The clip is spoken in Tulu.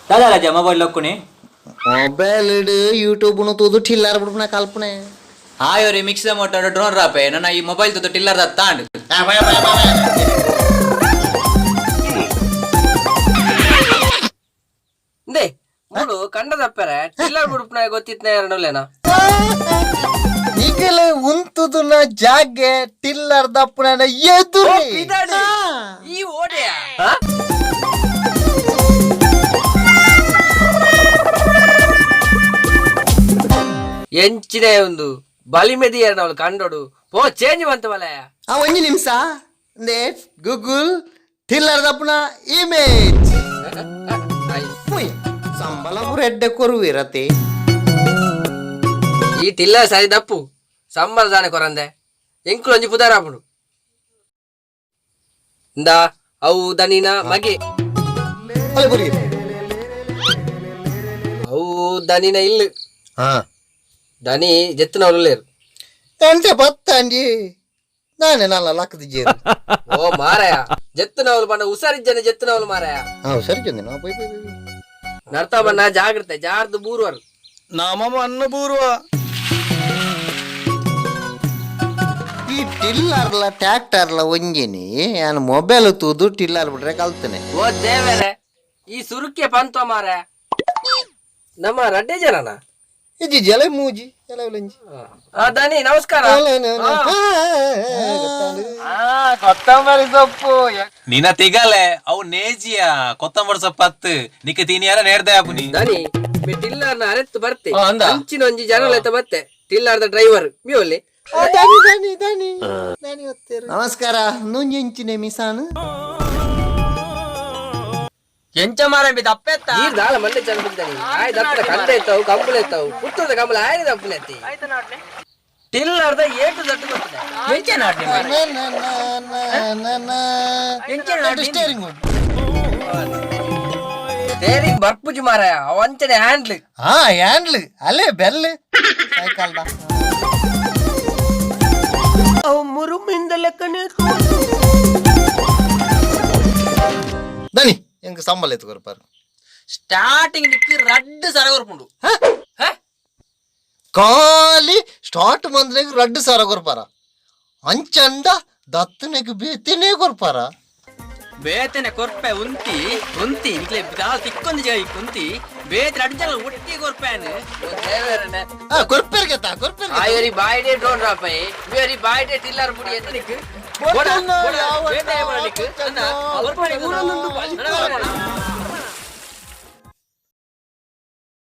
ದಾದಾ ರಾಜ ಮೊಬೈಲ್ ಲೊಕ್ಕುಣಿ. ಮೊಬೈಲ್ ಯೂಟ್ಯೂಬ್ ತೂದು ಠಿಲ್ಲಾರ್ ಬಿಡ್ಪುನ ಕಲ್ಪನೆ. ಆಯೋರಿ ಮಿಕ್ಸ್ ಮೋಟರ್ ಡ್ರೋನ್ ರಾಪೆ ನನ್ನ ಈ ಮೊಬೈಲ್ ತುದು ಟಿಲ್ಲರ್ ತಾಂಡ್. ಇಂದೆ ಮೂಲು ಕಂಡ ತಪ್ಪರೆ ಟಿಲ್ಲರ್ ಬುಡುಪುನ ಗೊತ್ತಿತ್ನ ಎರಡಲೇನ. ನಿಖಿಲ್ ಉಂತುದುನ ಜಾಗೆ ಟಿಲ್ಲರ್ ದಪ್ಪುನ ಎದುರು. ಈ ಓಡೆಯ? ಎಂಚಿನ ಒಂದು ಬಲಿಮೆದಿ ಎರಡವಳು ಕಂಡೋಡು ಪೋ ಚೇಂಜ್ ಬಂತ ಬಲ. ಆ ಒಂಜಿ ನಿಮಿಷ. ಗೂಗಲ್ ಟಿಲ್ಲರ್ ದಪ್ಪುನ ಇಮೇಜ್ ಸಂಬಳ ಪೂರ ಎಡ್ಡೆ ಕೊರುವಿರತೆ. ಈ ಟಿಲ್ಲರ್ ಸರಿ ದಪ್ಪು ಸಂಬಳ ದಾನೆ ಕೊರಂದೆ ಎಂಕುಲು ಒಂಜಿ ಪುದಾರ ಆಪುಂಡು. ಇಂದಾ ಅವು ದನಿನ ಮಗೆ. ಅಲ್ಲ ಬುರಿ. ಅವು ದನಿನ ಇಲ್ಲು. ದನಿ ಜೆತ್ತನವಳು ಲೇರು. ಎಂತೆ ಬತ್ತಂಡಿ ನಾನೇ ನನ್ನ ಲಕ್ಕದಿಜ್ಜೇರು. ಓ ಮಾರಾಯ, ಜೆತ್ತನವಳು ಬಣ್ಣ ಹುಷಾರಿಜ್ಜನ ಜೆತ್ತನವಳು ಮಾರಾಯ. ಹಾ ಸರಿ ಚಂದ ಪೋಯ್ ಪೋಯ್ ಪೋಯ್. ನಡ್ತಾ ಬಣ್ಣ ಜಾಗ್ರತೆ, ಜಾರ್ದು ಬೂರುವರು. ನಮ ಅನ್ನ ಬೂರುವ. ಈ ಟಿಲ್ಲರ್ಲ ಟ್ಯಾಕ್ಟರ್ಲ ಒಂಜಿನಿ ನಾನು ಮೊಬೈಲ್ ತೂದು ಟಿಲ್ಲರ್ ಬಿಟ್ರೆ ಕಲ್ತನೆ. ಓ ದೇವರೇ, ಈ ಸುರುಕ್ಕೆ ಪಂತ ಮಾರ ನಮ್ಮ ರಡ್ಡೆ ಜನನ. ಇಜ್ಜಿ ಜಲ ಮೂಜಿ ಜಲ ಒಂಜಿ. ಆ ದನಿ ನಮಸ್ಕಾರ. ಕೊತ್ತಂಬರಿ ಸೊಪ್ಪು. ನಿನ ತಿಗಲೆ ಅವು ನೇಜಿಯ ಕೊತ್ತಂಬರಿ ಸೊಪ್ಪತ್ತು ನಿಕ್ಕ ತಿನಿಯಾರ ನೇರ್ದೆ ಆಪುನಿ. ದನಿ ಮಿ ಟಿಲ್ಲರ್ನ ಅರೆತ್ತು ಬರ್ತೆ. ಅಂದ. ಅಂಚಿನ ಒಂಜಿ ಜನ ಬತ್ತೆ ಟಿಲ್ಲರ್ದ ಡ್ರೈವರ್ ಮಿಯೋಲಿ. ನಮಸ್ಕಾರ, ನುಂಜಿಂಚಿನೆ ಮಿಸಾನು. ಎಂಚ ಮಾರಂಬಿ ದಪ್ಪೆತ್ತ. ನೀರ್ ದಾಲ ಮಂಡೆ ಚಂದ ಬಿದ್ದಾನೆ ಆಯ್ ದಪ್ಪದ ಕಂಡ ಇತ್ತವು ಕಂಬಳ ಇತ್ತವು ಪುತ್ತದ ಕಂಬಳ ಆಯ್ದ ದಪ್ಪನೆ ಅತ್ತಿ ಟಿಲ್ಲರ್ದ ಏಟು ದಟ್ಟು ಗೊತ್ತಿದೆ. ಎಂಚ ನಾಡ್ನಿ? ಸ್ಟೇರಿಂಗ್. ಸ್ಟೇರಿಂಗ್ ಬರ್ಪುಜಿ ಮಾರಾಯ, ಅವಂಚನೆ ಹ್ಯಾಂಡ್ಲ್. ಹಾ ಹ್ಯಾಂಡ್ಲ್ ಅಲ್ಲೇ ಬೆಲ್ ಸೈಕಲ್. ದನಿ ಎಂಕ್ ಸಂಬಳ ಎತ್ತು ಕೊರ್ಪಾರು. ಸ್ಟಾರ್ಟಿಂಗ್ ನಿಕ್ ರಡ್ಡು ಸರ ಕೊರ್ಪುಂಡು. ಖಾಲಿ ಸ್ಟಾರ್ಟ್ ಬಂದ್ರೆಗ್ ರಡ್ಡು ಸಾವಿರ ಕೊರ್ಪಾರ? ಅಂಚಂಡ ದತ್ತನೆಗ್ ಬೇತಿನೇ ಕೊರ್ಪಾರ? ಬೇತನೆ ಕೊರ್ಪೆ ಉಂತಿ ಉಂತಿ ನಿಕ್ಲೆ ದಾಲ ತಿಕ್ಕೊಂದು ಜಾಯಿ ಕುಂತಿ ಬೇತೆ ರಡ್ಡು ಜನ ಒಟ್ಟಿಗೆ ಕೊರ್ಪೇನು. ಆ ಕೊರ್ಪೇರ್ಗೆ ತಾ ಕೊರ್ಪೇರ್ಗೆ. ಆಯರಿ ಬಾಯ್ಡೆ ಡ್ರೋನ್ ರಾಪೈ ಮೇರಿ ಬಾಯ್ಡೆ ಟಿಲ್ಲರ್ ಬುಡಿ ಎತ್ತನಿಕ್.